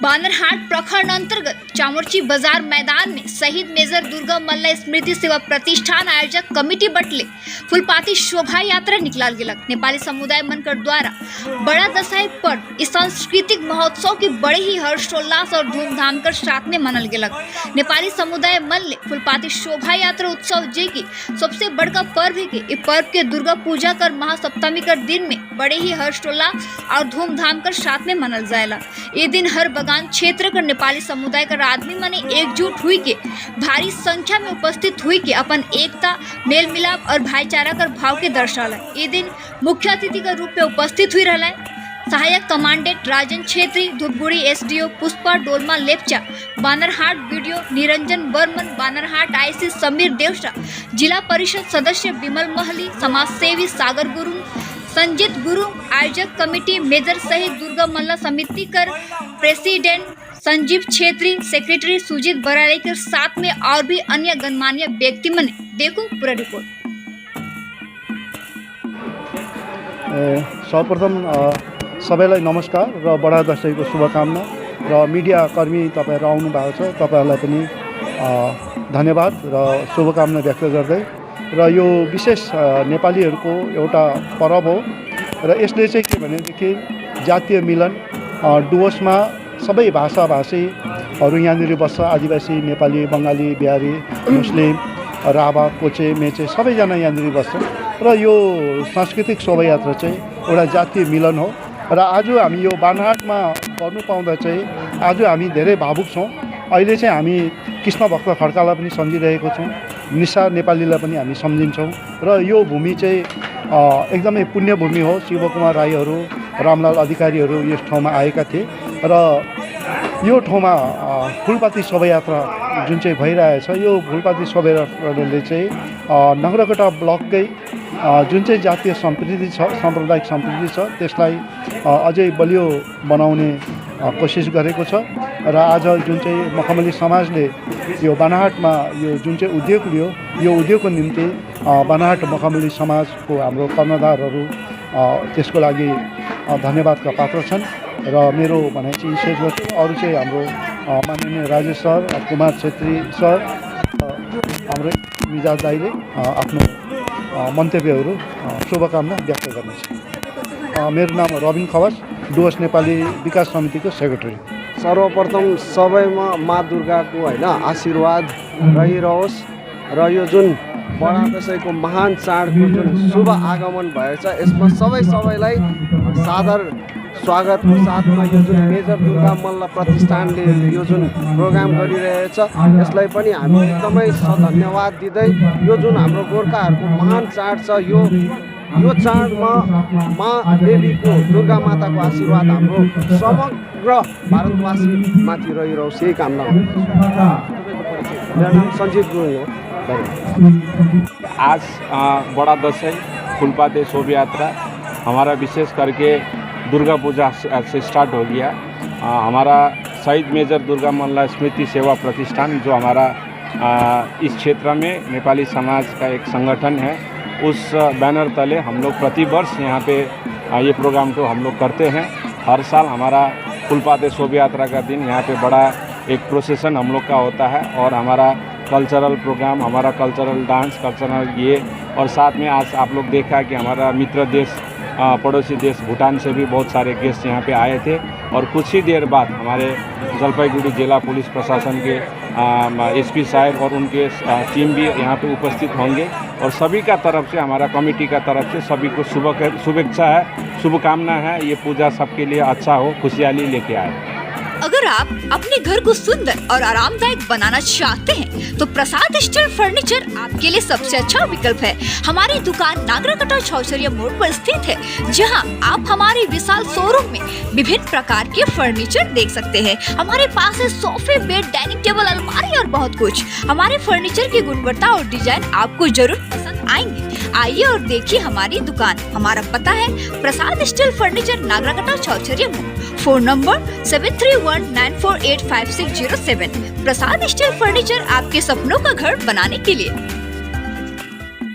बानरहाट प्रखंड अंतर्गत चामुर्ची बाजार मैदान में शहीद मेजर दुर्गा मल्ल स्मृति सेवा प्रतिष्ठान आयोजक कमिटी बटले फुलपाती शोभा यात्रा निकलाल गेलक। नेपाली समुदाय मनकर द्वारा बड़ा दसाई पर्व इस सांस्कृतिक महोत्सव के बड़े ही हर्षोल्लास और धूमधाम कर साथ में मनल गेलक। नेपाली समुदाय मन ले फुलपाती शोभा यात्रा उत्सव जे की सबसे बड़का पर्व है के इ पर्व के दुर्गा पूजा कर महासप्तमी कर दिन में बड़े ही हर्षोल्लास और धूमधाम कर साथ में मनल जाएला। ये दिन हर बगान क्षेत्र कर नेपाली समुदाय कर आदमी मने एकजुट हुई के भारी संख्या में उपस्थित हुई के अपन एकता, मेल मिलाप और भाईचारा कर भाव के दर्शाला। ये दिन मुख्य अतिथि के रूप में उपस्थित हुई रहा है सहायक कमांडेंट राजन छेत्री, धूपगुड़ी एसडीओ पुष्पा डोलमा लेप्चा, बानरहाट बीडीओ निरंजन बर्मन, बानरहाट आईसी समीर देवशा, जिला परिषद सदस्य बिमल महली, समाज सेवी सागर गुरुंग, संजीत गुरुंग, आयोजक कमिटी मेजर सहित दुर्गा मल्ला समिति कर प्रेसिडेंट संजीव छेत्री, सेक्रेटरी सुजीत बराले के साथ में और भी अन्य गणमान्य व्यक्ति मने। देखो पूरा रिपोर्ट। ए, सर्वप्रथम सबैलाई नमस्कार र बडा दसैँको शुभकामना र मिडिया कर्मी तपाईँहरू आउनु भएको छ, तपाईँहरूलाई पनि धन्यवाद र शुभकामना व्यक्त गर्दै र यो विशेष नेपालीहरूको एउटा पर्व हो र यसले चाहिँ के भनेदेखि जातीय मिलन। डुवर्समा सबै भाषा भाषीहरू यहाँनिर बस्छ। आदिवासी, नेपाली, बङ्गाली, बिहारी, मुस्लिम, राभा, कोचे, मेचे सबैजना यहाँनिर बस्छ र यो सांस्कृतिक शोभायात्रा चाहिँ एउटा जातीय मिलन हो र आज हामी यो बानरहाटमा गर्नु पाउँदा चाहिँ आज हामी धेरै भावुक छौँ। अहिले चाहिँ हामी कृष्ण भक्त खड्कालाई पनि सम्झिरहेको छौँ, निसा नेपालीलाई पनि हामी सम्झिन्छौँ र यो भूमि चाहिँ एकदमै पुण्य भूमि हो। शिवकुमार राईहरू, रामलाल अधिकारीहरू यस ठाउँमा आएका थिए र यो ठाउँमा फुलपाती शोभायात्रा जुन चाहिँ भइरहेछ, यो फुलपाती शोभायात्राले चाहिँ नागराकाटा ब्लककै जुन चाहिँ जातीय सम्प्रीति छ, साम्प्रदायिक सम्प्रीति छ, त्यसलाई अझै बलियो बनाउने कोसिस गरेको छ। र आज जुन चाहिँ मखमली समाजले यो बानरहाटमा यो जुन चाहिँ उद्योग लियो, यो उद्योगको निम्ति बानरहाट मखमली समाजको हाम्रो कर्णधारहरू त्यसको लागि धन्यवादका पात्र छन् र मेरो भनाइ चाहिँ शेष गर्छु। अरू चाहिँ हाम्रो माननीय राजेश सर, कुमार छेत्री सर, हाम्रो मिजाज दाईले आफ्नो मन्तव्यहरू, शुभकामना व्यक्त गर्नेछ। मेरो नाम रबिन खवास, डुवर्स नेपाली विकास समितिको सेक्रेटरी। सर्वप्रथम सबैमा मा दुर्गाको होइन आशीर्वाद रहिरहोस् र यो जुन बडा दसैँको महान चाडको जुन शुभ आगमन भएछ, यसमा सबै सबैलाई सादर स्वागतको साथमा यो जुन मेजर दुर्गा मल्ल प्रतिष्ठानले यो जुन प्रोग्राम गरिरहेछ, यसलाई पनि हामी एकदमै सधन्यवाद दिँदै यो जुन हाम्रो गोर्खाहरूको महान चाड छ, यो यो चाडमा मा देवीको, दुर्गा माताको आशीर्वाद हाम्रो समग्र भारतवासीमाथि रहिरहोस्, यही कामना गर्दछु। मेरो नाम सञ्जीव गुरुङ हो। धन्यवाद। आज बड़ा दसैँ फुलपाते शोभा यात्रा हमारा विशेष करके दुर्गा पूजा से स्टार्ट हो गया। हमारा शहीद मेजर दुर्गा मल्ल स्मृति सेवा प्रतिष्ठान, जो हमारा इस क्षेत्र में नेपाली समाज का एक संगठन है, उस बैनर तले हम लोग प्रतिवर्ष यहाँ पे ये प्रोग्राम को हम लोग करते हैं। हर साल हमारा फुलपाते शोभा यात्रा का दिन यहाँ पे बड़ा एक प्रोसेसन हम लोग का होता है और हमारा कल्चरल प्रोग्राम, हमारा कल्चरल डांस, कल्चरल ये और साथ में आज आप लोग देखा कि हमारा मित्र देश, पड़ोसी देश भूटान से भी बहुत सारे गेस्ट यहाँ पे आए थे और कुछ ही देर बाद हमारे जलपाईगुड़ी जिला पुलिस प्रशासन के एसपी साहब और उनके टीम भी यहाँ पे उपस्थित होंगे और सभी का तरफ से, हमारा कमेटी का तरफ से सभी को शुभ शुभेच्छा है, शुभकामना है। ये पूजा सबके लिए अच्छा हो, खुशहाली लेके आए। अगर आप अपने घर को सुंदर और आरामदायक बनाना चाहते हैं तो प्रसाद स्टील फर्नीचर आपके लिए सबसे अच्छा विकल्प है। हमारी दुकान नागराकटा छौचरिया मोड़ पर स्थित है, जहां आप हमारे विशाल शोरूम में विभिन्न प्रकार के फर्नीचर देख सकते हैं। हमारे पास है सोफे, बेड, डाइनिंग टेबल, अलमारी और बहुत कुछ। हमारे फर्नीचर की गुणवत्ता और डिजाइन आपको जरूर पसंद आएंगे। आइए और देखिए हमारी दुकान। हमारा पता है प्रसाद स्टील फर्नीचर, नागराकटा छौचरिया मोड़। Phone number 7319485607। प्रसाद स्टील फर्नीचर, आपके सपनों का घर बनाने के लिए।